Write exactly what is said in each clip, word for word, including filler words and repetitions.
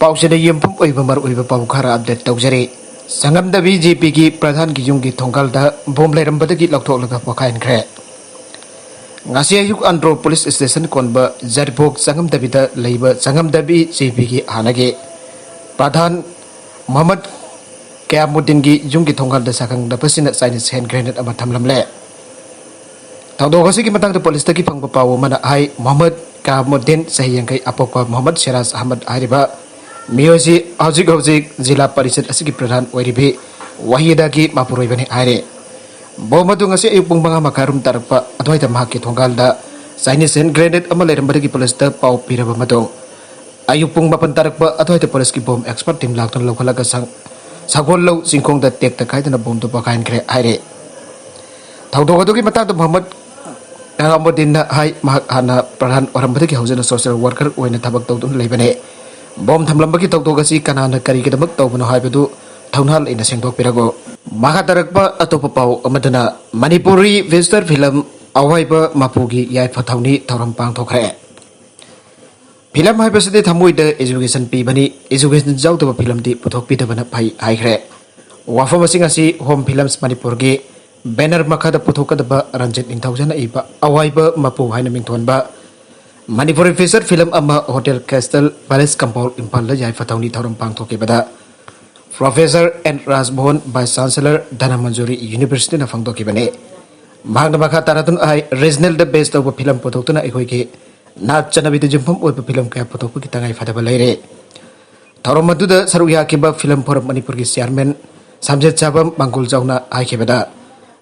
ꯄꯥꯎꯁꯤꯗ ꯌꯨꯝꯐꯝ ꯑꯣꯏꯕ ꯃꯔꯨꯑꯣꯏꯕ ꯄꯥꯎ ꯈꯔ ꯑꯞꯗꯦꯠ ꯇꯧꯖꯔꯤ꯫ ꯆꯪꯉꯝꯗꯕꯤ ꯖꯦ ꯄꯤꯒꯤ ꯄ꯭ꯔꯙꯥꯟꯒꯤ ꯌꯨꯝꯒꯤ ꯊꯣꯡꯒꯥꯜꯗ ꯕꯣꯝ ꯂꯩꯔꯝꯕꯗꯒꯤ ꯂꯧꯊꯣꯛꯂꯒ ꯄꯣꯈꯥꯏꯍꯟꯈ꯭ꯔꯦ꯫ ꯉꯁꯤ ꯑꯌꯨꯛ ꯑꯟꯗ꯭ꯔꯣ ꯄꯨꯂꯤꯁ ꯁ꯭ꯇꯦꯁꯟ ꯀꯣꯟꯕ ꯖꯔꯤꯄꯣꯛ ꯆꯪꯉꯝꯗꯕꯤꯗ ꯂꯩꯕ ꯆꯪꯉꯝꯗꯕꯤ ꯖꯦ ꯄꯤꯒꯤ ꯍꯥꯟꯅꯒꯤ ꯄ꯭ꯔꯙꯥꯟ ꯃꯨꯍꯝꯃꯗ ꯀꯌꯥꯃꯨꯗꯤꯟꯒꯤ ꯌꯨꯝꯒꯤ ꯊꯣꯡꯒꯥꯜꯗ ꯁꯥꯈꯪꯗꯕꯁꯤꯡꯅ ꯆꯥꯏꯅꯤꯁ ꯍꯦꯟ ꯒ꯭ꯔꯦꯅꯦꯗ ꯑꯃ ꯊꯝꯂꯝꯂꯦ꯫ ꯊꯧꯗꯣꯛ ꯑꯁꯤꯒꯤ ꯃꯇꯥꯡꯗ ꯄꯨꯂꯤꯁꯇꯒꯤ ꯐꯪꯕ ꯄꯥꯎ ꯑꯃꯅ ꯍꯥꯏ, ꯃꯨꯍꯝꯃꯗ ꯀꯌꯥꯃꯨꯗꯤꯟ, ꯆꯍꯤ ꯌꯥꯡꯈꯩ, ꯑꯄꯣꯛꯄ ꯃꯨꯍꯝꯃꯗ ꯁꯤꯔꯥꯖ ꯑꯍꯃꯗ ꯍꯥꯏꯔꯤꯕ ꯃꯤꯑꯣꯏꯁꯤ ꯍꯧꯖꯤꯛ ꯍꯧꯖꯤꯛ ꯖꯤꯂꯥ ꯄꯔꯤꯁꯠ ꯑꯁꯤꯒꯤ ꯄ꯭ꯔꯙꯥꯟ ꯑꯣꯏꯔꯤꯕꯤ ꯋꯥꯍꯤꯗꯥꯒꯤ ꯃꯄꯨꯔꯣꯏꯕꯅꯤ ꯍꯥꯏꯔꯦ꯫ ꯕꯣꯝ ꯑꯗꯨ ꯉꯁꯤ ꯑꯌꯨꯛ ꯄꯨꯡ ꯃꯉꯥ ꯃꯈꯥꯏ ꯔꯨꯝ ꯇꯥꯔꯛꯄ ꯑꯗꯨꯋꯥꯏꯗ ꯃꯍꯥꯛꯀꯤ ꯊꯣꯡꯒꯥꯜꯗ ꯆꯥꯏꯅꯤꯁ ꯍꯦꯟ ꯒ꯭ꯔꯦꯅꯦꯗ ꯑꯃ ꯂꯩꯔꯝꯕꯗꯒꯤ ꯄꯨꯂꯤꯁꯇ ꯄꯥꯎ ꯄꯤꯔꯕ ꯃꯇꯨꯡ, ꯑꯌꯨꯛ ꯄꯨꯡ ꯃꯥꯄꯟ ꯇꯥꯔꯛꯄ ꯑꯗꯨꯋꯥꯏꯗ ꯄꯨꯂꯤꯁꯀꯤ ꯕꯣꯝ ꯑꯦꯛꯁꯄꯔꯠ ꯇꯤꯝ ꯂꯥꯛꯇꯨꯅ ꯂꯧꯈꯠꯂꯒ ꯁꯪ-, ꯁꯒꯣꯜ ꯂꯧ ꯆꯤꯡꯈꯣꯡꯗ ꯇꯦꯛꯇ ꯀꯥꯏꯗꯅ ꯕꯣꯝꯗꯨ ꯄꯣꯈꯥꯏꯍꯟꯈ꯭ꯔꯦ ꯍꯥꯏꯔꯦ꯫ ꯊꯧꯗꯣꯛ ꯑꯗꯨꯒꯤ ꯃꯇꯥꯡꯗ ꯃꯨꯍꯝꯃꯗ ꯀꯌꯥꯃꯨꯗꯤꯟꯅ ꯍꯥꯏ, ꯃꯍꯥꯛ ꯍꯥꯟꯅ ꯄ꯭ꯔꯙꯥꯟ ꯑꯣꯏꯔꯝꯕꯗꯒꯤ ꯍꯧꯖꯅ ꯁꯣꯁꯤꯌꯦꯜ ꯋꯥꯔꯀꯔ ꯑꯣꯏꯅ ꯊꯕꯛ ꯇꯧꯗꯨꯅ ꯂꯩꯕꯅꯤ꯫ ꯕꯣꯝ ꯊꯝꯂꯝꯕꯒꯤ ꯊꯧꯗꯣꯛ ꯑꯁꯤ ꯀꯅꯥꯅ ꯀꯔꯤꯒꯤꯗꯃꯛ ꯇꯧꯕꯅꯣ ꯍꯥꯏꯕꯗꯨ ꯊꯧꯅꯥ ꯂꯩꯅ ꯁꯦꯡꯗꯣꯛꯄꯤꯔꯛꯎ꯫ ꯃꯈꯥ ꯇꯥꯔꯛꯄ ꯑꯇꯣꯞꯄ ꯄꯥꯎ ꯑꯃꯗꯅ, ꯃꯅꯤꯄꯨꯔꯤ ꯐꯤꯆꯔ ꯐꯤꯂꯝ ꯑꯋꯥꯏꯕ ꯃꯄꯨꯒꯤ ꯌꯥꯏꯐ ꯊꯧꯅꯤ ꯊꯧꯔꯝ ꯄꯥꯡꯊꯣꯛꯈ꯭ꯔꯦ꯫ ꯐꯤꯂꯝ ꯍꯥꯏꯕꯁꯤꯗꯤ ꯊꯃꯣꯏꯗ ꯏꯖꯨꯀꯦꯁꯟ ꯄꯤꯕꯅꯤ, ꯏꯖꯨꯀꯦꯁꯟ ꯌꯥꯎꯗꯕ ꯐꯤꯂꯝꯗꯤ ꯄꯨꯊꯣꯛꯄꯤꯗꯕꯅ ꯐꯩ ꯍꯥꯏꯈ꯭ꯔꯦ꯫ ꯋꯥꯐꯝ ꯑꯁꯤ ꯉꯁꯤ ꯍꯣꯝ ꯐꯤꯂꯝꯁ ꯃꯅꯤꯄꯨꯔꯒꯤ ꯕꯦꯅꯔ ꯃꯈꯥꯗ ꯄꯨꯊꯣꯛꯀꯗꯕ ꯔꯟꯖꯤꯠ ꯅꯤꯡꯊꯧꯖꯅ ꯏꯕ ꯑꯋꯥꯏꯕ ꯃꯄꯨ ꯍꯥꯏꯅ ꯃꯤꯡꯊꯣꯟꯕ ꯃꯅꯤꯄꯨꯔꯤ ꯐꯤꯆꯔ ꯐꯤꯂꯝ ꯑꯃ ꯍꯣꯇꯦꯜ ꯀꯦꯁꯇꯜ ꯄꯦꯂꯦꯁ ꯀꯝꯄꯥꯎꯟ ꯏꯝꯐꯥꯜꯗ ꯌꯥꯏꯐ ꯊꯧꯅꯤ ꯊꯧꯔꯝ ꯄꯥꯡꯊꯣꯛꯈꯤꯕꯗ professor and ꯔꯥꯖꯃꯣꯍꯟ, vice chancellor Dhanamanjuri ꯌꯨꯅꯤꯚꯔꯁꯤꯇꯤꯅ ꯐꯣꯡꯗꯣꯛꯈꯤꯕꯅꯤ꯫ ꯃꯍꯥꯛꯅ ꯃꯈꯥ ꯇꯥꯔꯗꯨꯅ ꯍꯥꯏ, ꯔꯤꯖꯅꯦꯜꯗ ꯕꯦꯁ ꯇꯧꯕ ꯐꯤꯂꯝ ꯄꯨꯊꯣꯛꯇꯨꯅ ꯑꯩꯈꯣꯏꯒꯤ ꯅꯥꯠ ꯆꯠꯅꯕꯤꯗ ꯌꯨꯝꯐꯝ ꯑꯣꯏꯕ ꯐꯤꯂꯝ ꯀꯌꯥ ꯄꯨꯊꯣꯛꯄꯒꯤ ꯇꯉꯥꯏ ꯐꯗꯕ ꯂꯩꯔꯦ꯫ ꯊꯧꯔꯝ ꯑꯗꯨꯗ ꯁꯔꯨꯛ ꯌꯥꯈꯤꯕ ꯐꯤꯂꯝ ꯐꯣꯔꯝ ꯃꯅꯤꯄꯨꯔꯒꯤ ꯆꯤꯌꯥꯔꯃꯦꯟ ꯁꯝꯖꯦꯠ ꯁꯥꯕꯝ ꯃꯪꯒꯨꯜꯖꯥꯎꯅ ꯍꯥꯏꯈꯤꯕꯗ,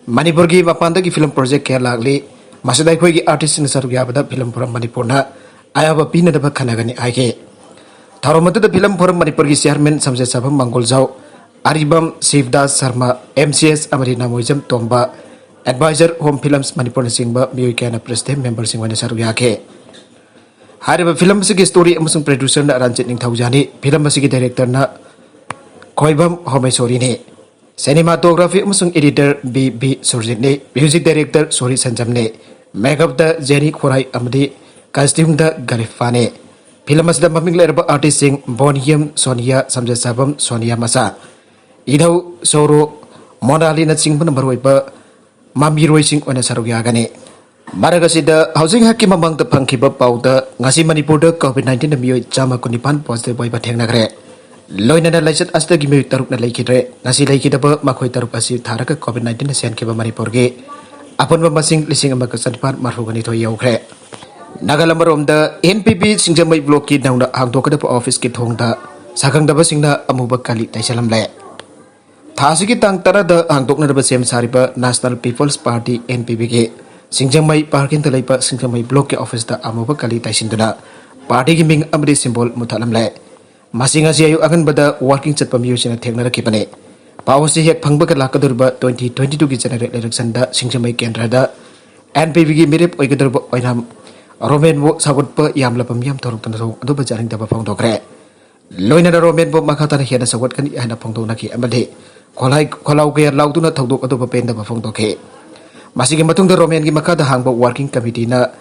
ꯃꯅꯤꯄꯨꯔꯒꯤ ꯃꯄꯥꯟꯗꯒꯤ ꯐꯤꯂꯝ ꯄ꯭ꯔꯣꯖꯦꯛ ꯀꯌꯥ ꯂꯥꯛꯂꯤ, ꯃꯁꯤꯗ ꯑꯩꯈꯣꯏꯒꯤ ꯑꯥꯔꯇꯤꯁꯁꯤꯡꯅ ꯁꯔꯨꯛ ꯌꯥꯕꯗ ꯐꯤꯂꯝ ꯐꯣꯔꯝ ꯃꯅꯤꯄꯨꯔꯅ ꯑꯌꯥꯕ ꯄꯤꯅꯅꯕ ꯈꯟꯅꯒꯅꯤ ꯍꯥꯏꯈꯤ꯫ ꯊꯧꯔꯝ ꯑꯗꯨꯗ ꯐꯤꯂꯝ ꯐꯣꯔꯝ ꯃꯅꯤꯄꯨꯔꯒꯤ ꯆꯤꯌꯥꯔꯃꯦꯟ ꯁꯝꯖꯦꯠ ꯁꯥꯕꯝ ꯃꯪꯒꯨꯜꯖꯥꯎ, ꯑꯔꯤꯕꯝ ꯁꯤꯕꯗꯥꯁ ꯁꯔꯃ, ꯑꯦꯝ ꯁꯤ ꯑꯦꯁ ꯑꯃꯗꯤ ꯅꯃꯣꯏꯖꯝ ꯇꯣꯝꯕ, ꯑꯦꯗꯚꯥꯏꯖꯔ ꯍꯣꯝ ꯐꯤꯂꯝꯁ ꯃꯅꯤꯄꯨꯔꯅꯆꯤꯡꯕ ꯃꯤꯑꯣꯏ ꯀꯌꯥꯅ ꯄ꯭ꯔꯦꯁꯤꯗꯦꯟ ꯃꯦꯝꯕꯔꯁꯤꯡ ꯑꯣꯏꯅ ꯁꯔꯨꯛ ꯌꯥꯈꯤ꯫ ꯍꯥꯏꯔꯤꯕ ꯐꯤꯂꯝ ꯑꯁꯤꯒꯤ ꯁ꯭ꯇꯣꯔꯤ ꯑꯃꯁꯨꯡ ꯄ꯭ꯔꯣꯗ꯭ꯌꯨꯁꯔꯅ ꯔꯟꯖꯤꯠ ꯅꯤꯡꯊꯧꯖꯥꯅꯤ, ꯐꯤꯂꯝ ꯑꯁꯤꯒꯤ ꯗꯥꯏꯔꯦꯛꯇꯔꯅ ꯈꯣꯏꯕꯝ ꯍꯣꯃꯦꯁꯣꯔꯤꯅꯤ꯫ ꯁꯤꯅꯦꯃꯥꯇꯣꯒ꯭ꯔꯥꯐꯤ ꯑꯃꯁꯨꯡ ꯑꯦꯗꯤꯇꯔ ꯕꯤ ꯕꯤ ꯁꯨꯔꯖꯤꯠꯅꯤ, ꯃ꯭ꯌꯨꯖꯤꯛ ꯗꯥꯏꯔꯦꯛꯇꯔ ꯁꯣꯔꯤ ꯁꯟꯖꯝꯅꯤ, ꯃꯦꯀꯞꯇ ꯖꯦꯅꯤ ꯈꯣꯔꯥꯏ ꯑꯃꯗꯤ ꯀꯁꯇ꯭ꯌꯨꯝꯗ ꯒꯔꯤꯐꯥꯅꯤ꯫ ꯐꯤꯂꯝ ꯑꯁꯤꯗ ꯃꯃꯤꯡ ꯂꯩꯔꯕ ꯑꯥꯔꯇꯤꯁꯁꯤꯡ ꯕꯣꯟꯍꯤꯌꯝ ꯁꯣꯅꯤꯌꯥ, ꯁꯝꯖꯦꯠꯁꯥꯕꯝ ꯁꯣꯅꯤꯌꯥ ꯃꯆꯥ, ꯏꯙꯧ ꯁꯣꯔꯣ, ꯃꯣꯅꯥꯂꯤꯅꯆꯤꯡꯕꯅ ꯃꯔꯨꯑꯣꯏꯕ ꯃꯃꯤꯔꯣꯏꯁꯤꯡ ꯑꯣꯏꯅ ꯁꯔꯨꯛ ꯌꯥꯒꯅꯤ꯫ ꯃꯔꯛ ꯑꯁꯤꯗ, ꯍꯧꯖꯤꯛ ꯉꯥꯏꯍꯥꯛꯀꯤ ꯃꯃꯥꯡꯗ ꯐꯪꯈꯤꯕ ꯄꯥꯎꯗ, ꯉꯁꯤ ꯃꯅꯤꯄꯨꯔꯗ COVID nineteenꯗ ꯃꯤꯑꯣꯏ ꯆꯥꯝꯃ ꯀꯨꯟꯅꯤꯄꯥꯟ positive ꯑꯣꯏꯕ ꯊꯦꯡꯅꯈ꯭ꯔꯦ꯫ ꯂꯣꯏꯅꯅ ꯂꯥꯏꯆꯠ ꯑꯁꯤꯗꯒꯤ ꯃꯤꯑꯣꯏ ꯇꯔꯨꯛꯅ ꯂꯩꯈꯤꯗ꯭ꯔꯦ꯫ ꯉꯁꯤ ꯂꯩꯈꯤꯗꯕ ꯃꯈꯣꯏ ꯇꯔꯨꯛ ꯑꯁꯤ ꯊꯥꯔꯒ COVID nineteenꯅ ꯁꯦꯟꯈꯤꯕ ꯃꯅꯤꯄꯨꯔꯒꯤ ꯑꯄꯨꯟꯕ ꯃꯁꯤꯡ ꯂꯤꯁꯤꯡ ꯑꯃꯒ ꯆꯅꯤꯄꯥꯟ ꯃꯔꯤꯐꯨꯒ ꯅꯤꯊꯣꯏ ꯌꯧꯈ꯭ꯔꯦ꯫ ꯅꯥꯒꯥꯂꯦꯟ ꯑꯃꯔꯣꯝꯗ, NPP ꯁꯤꯡꯖꯃꯩ blockꯀꯤ ꯅꯧꯅ ꯍꯥꯡꯗꯣꯛꯀꯗꯕ officeꯀꯤ ꯊꯣꯡꯗ ꯁꯥꯈꯪꯗꯕꯁꯤꯡꯅ ꯑꯃꯨꯕ ꯀꯥꯂꯤ ꯇꯩꯁꯜꯂꯝꯂꯦ꯫ ꯊꯥ ꯑꯁꯤꯒꯤ ꯇꯥꯡ ꯇꯔꯥꯗ ꯍꯥꯡꯗꯣꯛꯅꯅꯕ ꯁꯦꯝ ꯁꯥꯔꯤꯕ National People's Party, NPPꯒꯤ ꯁꯤꯡꯖꯃꯩ parkingꯗ ꯂꯩꯕ ꯁꯤꯡꯖꯃꯩ blockꯀꯤ officeꯇ ꯑꯃꯨꯕ ꯀꯥꯂꯤ ꯇꯩꯁꯤꯟꯗꯨꯅ partyꯒꯤ ꯃꯤꯡ ꯑꯃꯗꯤ symbol ꯃꯨꯊꯠꯂꯝꯂꯦ꯫ ꯃꯁꯤ ꯉꯁꯤ ꯑꯌꯨꯛ ꯑꯉꯟꯕꯗ walking ꯆꯠꯄ ꯃꯤꯑꯣꯏꯁꯤꯡꯅ ꯊꯦꯡꯅꯔꯛꯈꯤꯕꯅꯤ꯫ ꯄꯥꯎ ꯑꯁꯤ ꯍꯦꯛ ꯐꯪꯕꯒ, ꯂꯥꯛꯀꯗꯧꯔꯤꯕ twenty twenty twoꯒꯤ general electionꯗ ꯁꯤꯡꯖꯃꯩ ꯀꯦꯟꯗ꯭ꯔꯗ NPPꯒꯤ ꯃꯤꯔꯦꯞ ꯑꯣꯏꯒꯗꯧꯔꯤꯕ ꯑꯣꯏꯅꯥꯝ ꯔꯣꯃꯦꯟꯕꯨ ꯁꯧꯒꯠꯄ ꯌꯥꯝꯂꯕ ꯃꯤꯌꯥꯝ ꯊꯣꯔꯛꯇꯨꯅ ꯊꯧꯑꯣꯡ ꯑꯗꯨꯕꯨ ꯌꯥꯅꯤꯡꯗꯕ ꯐꯣꯡꯗꯣꯛꯈ꯭ꯔꯦ꯫ ꯂꯣꯏꯅꯅ ꯔꯣꯃꯦꯟꯕꯨ ꯃꯈꯥ ꯇꯥꯅ ꯍꯦꯟꯅ ꯁꯧꯒꯠꯀꯅꯤ ꯍꯥꯏꯅ ꯐꯣꯡꯗꯣꯛꯅꯈꯤ ꯑꯃꯗꯤ ꯈꯣꯜꯂꯥꯏ-, ꯈꯣꯜꯂꯥꯎ ꯀꯌꯥ ꯂꯥꯎꯗꯨꯅ ꯊꯧꯗꯣꯛ ꯑꯗꯨꯕꯨ ꯄꯦꯟꯗꯕ ꯐꯣꯡꯗꯣꯛꯈꯤ꯫ ꯃꯁꯤꯒꯤ ꯃꯇꯨꯡꯗ ꯔꯣꯃꯦꯟꯒꯤ ꯃꯈꯥꯗ ꯍꯥꯡꯕ working committeeꯅ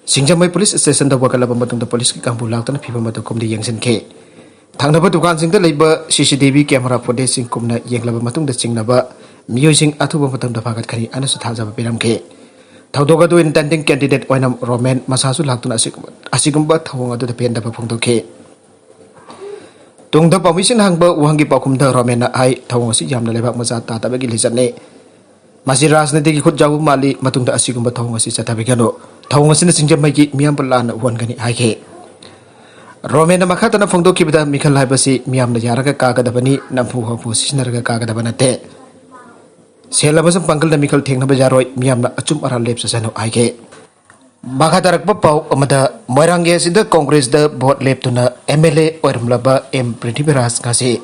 ꯁꯤꯡꯖꯃꯩ police stationꯗ ꯋꯥꯀꯠꯂꯕ ꯃꯇꯨꯡꯗ policeꯀꯤ ꯀꯥꯡꯕꯨ ꯂꯥꯛꯇꯨꯅ ꯐꯤꯕꯝ ꯑꯗꯨ ꯀꯨꯞꯅ ꯌꯦꯡꯁꯤꯟꯈꯤ꯫ ꯊꯪꯅꯕ ꯗꯨꯀꯥꯟꯁꯤꯡꯗ ꯂꯩꯕ CCTV camera footageꯁꯤꯡ ꯀꯨꯞꯅ ꯌꯦꯡꯂꯕ ꯃꯇꯨꯡꯗ ꯆꯤꯡꯅꯕ ꯃꯤꯑꯣꯏꯁꯤꯡ ꯑꯊꯨꯕ ꯃꯇꯝꯗ ꯐꯥꯒꯠꯀꯅꯤ ꯍꯥꯏꯅꯁꯨ ꯊꯥꯖꯕ ꯄꯤꯔꯝꯈꯤ꯫ ꯊꯧꯗꯣꯛ ꯑꯗꯨ intending candidate ꯑꯣꯏꯅꯥꯝ ꯔꯣꯃꯦꯟ ꯃꯁꯥꯁꯨ ꯂꯥꯛꯇꯨꯅ ꯑꯁꯤꯒꯨꯝꯕ, ꯑꯁꯤꯒꯨꯝꯕ ꯊꯧꯑꯣꯡ ꯑꯗꯨꯗ ꯄꯦꯟꯗꯕ ꯐꯣꯡꯗꯣꯛꯈꯤ꯫ ꯇꯨꯡꯗ ꯄꯥꯎꯃꯤꯁꯤꯡꯅ ꯍꯪꯕ ꯋꯥꯍꯪꯒꯤ ꯄꯥꯎꯈꯨꯝꯗ ꯔꯣꯃꯦꯟꯅ ꯍꯥꯏ, "ꯊꯧꯑꯣꯡ ꯑꯁꯤ ꯌꯥꯝꯅ ꯂꯩꯕꯥꯛ ꯃꯆꯥ ꯇꯥꯗꯕꯒꯤ ꯂꯤꯆꯠꯅꯤ꯫ ꯃꯁꯤ ꯔꯥꯖꯅꯤꯇꯤꯒꯤ ꯈꯨꯠ ꯌꯥꯎꯕ ꯃꯥꯜꯂꯤ꯫ ꯃꯇꯨꯡꯗ ꯑꯁꯤꯒꯨꯝꯕ ꯊꯧꯑꯣꯡ ꯑꯁꯤ ꯆꯠꯊꯕꯤꯒꯅꯨ꯫ ꯊꯧꯑꯣꯡ ꯑꯁꯤꯅ ꯁꯤꯡꯖꯃꯩꯒꯤ ꯃꯤꯌꯥꯝꯕꯨ ꯂꯥꯟꯅ ꯎꯍꯟꯒꯅꯤ" ꯍꯥꯏꯈꯤ꯫ ꯔꯣꯃꯦꯟꯅ ꯃꯈꯥ ꯇꯥꯅ ꯐꯣꯡꯗꯣꯛꯈꯤꯕꯗ, ꯃꯤꯈꯜ ꯍꯥꯏꯕꯁꯤ ꯃꯤꯌꯥꯝꯅ ꯌꯥꯔꯒ ꯀꯥꯒꯗꯕꯅꯤ, ꯅꯝꯐꯨ ꯍꯥꯐꯨ ꯁꯤꯖꯤꯟꯅꯔꯒ ꯀꯥꯒꯗꯕ ꯅꯠꯇꯦ꯫ ꯁꯦꯜ ꯑꯃꯁꯨꯡ ꯄꯥꯡꯒꯜꯅ ꯃꯤꯈꯜ ꯊꯦꯡꯅꯕ ꯌꯥꯔꯣꯏ, ꯃꯤꯌꯥꯝꯅ ꯑꯆꯨꯝ ꯑꯔꯥꯟ ꯂꯦꯞꯆꯁꯅꯨ ꯍꯥꯏꯈꯤ꯫ ꯃꯈꯥ ꯇꯥꯔꯛꯄ ꯄꯥꯎ ꯑꯃꯗ, ꯃꯣꯏꯔꯥꯡꯒꯤ ꯑꯁꯤꯗ ꯀꯣꯡꯒ꯭ꯔꯦꯁꯇ vote ꯂꯦꯞꯇꯨꯅ MLA ꯑꯣꯏꯔꯝꯂꯕ ꯑꯦꯝ ꯄ꯭ꯔꯤꯊꯤꯕꯤꯔꯥꯖ ꯉꯁꯤ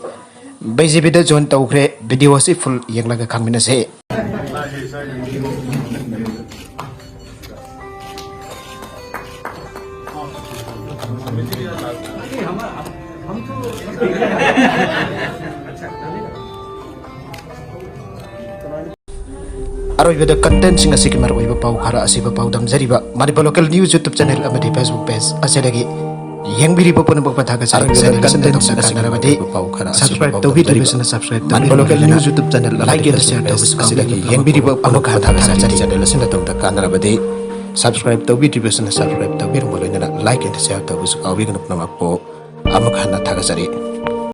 BJPꯗ join ꯇꯧꯈ꯭ꯔꯦ꯫ Video ꯑꯁꯤ full ꯌꯦꯡꯂꯒ ꯈꯪꯃꯤꯟꯅꯁꯤ꯫ ꯑꯔꯣꯏꯕꯗ contentꯁꯤꯡ ꯑꯁꯤꯒꯤ ꯃꯔꯨꯑꯣꯏꯕ ꯄꯥꯎ ꯈꯔ ꯑꯁꯤꯕꯨ ꯄꯥꯎꯗꯝꯖꯔꯤꯕ Manipur Local News YouTube channel ꯑꯃꯗꯤ Facebook page ꯑꯁꯤꯗꯒꯤ꯫ ꯌꯦꯡꯕꯤꯔꯤꯕ ꯄꯨꯝꯅꯃꯛꯄꯨ ꯊꯥꯒꯠꯆꯔꯤ꯫ Channel ꯑꯁꯤꯅ ꯇꯝꯖꯔꯛꯄ ꯀꯥꯟꯅꯔꯕꯗꯤ subscribe ꯇꯧꯕꯤꯗ꯭ꯔꯤꯕꯁꯤꯅ subscribe ꯇꯧꯕꯤꯔꯝꯕ, ꯂꯣꯀꯦꯜ ꯅ꯭ꯌꯨꯁ YouTube ꯆꯦꯅꯦꯜ ꯑꯃꯗꯤ share ꯇꯧꯕꯁꯨ ꯀꯥꯎꯕꯤꯒꯅꯨ꯫ ꯌꯦꯡꯕꯤꯔꯤꯕ ꯄꯨꯝꯅꯃꯛꯄꯨ ꯊꯥꯒꯠꯆꯔꯤ꯫ Channel ꯑꯁꯤꯅ ꯇꯝꯖꯔꯛꯄ ꯀꯥꯟꯅꯔꯕꯗꯤ subscribe ꯇꯧꯕꯤꯗ꯭ꯔꯤꯕꯁꯤꯅ subscribe ꯇꯧꯕꯤꯔꯝꯕ, ꯂꯣꯏꯅꯅ like and share ꯇꯧꯕꯁꯨ ꯀꯥꯎꯕꯤꯒꯅꯨ꯫ ꯄꯨꯝꯅꯃꯛꯄꯨ ꯑꯃꯨꯛ ꯍꯟꯅ ꯊꯥꯒꯠꯆꯔꯤ꯫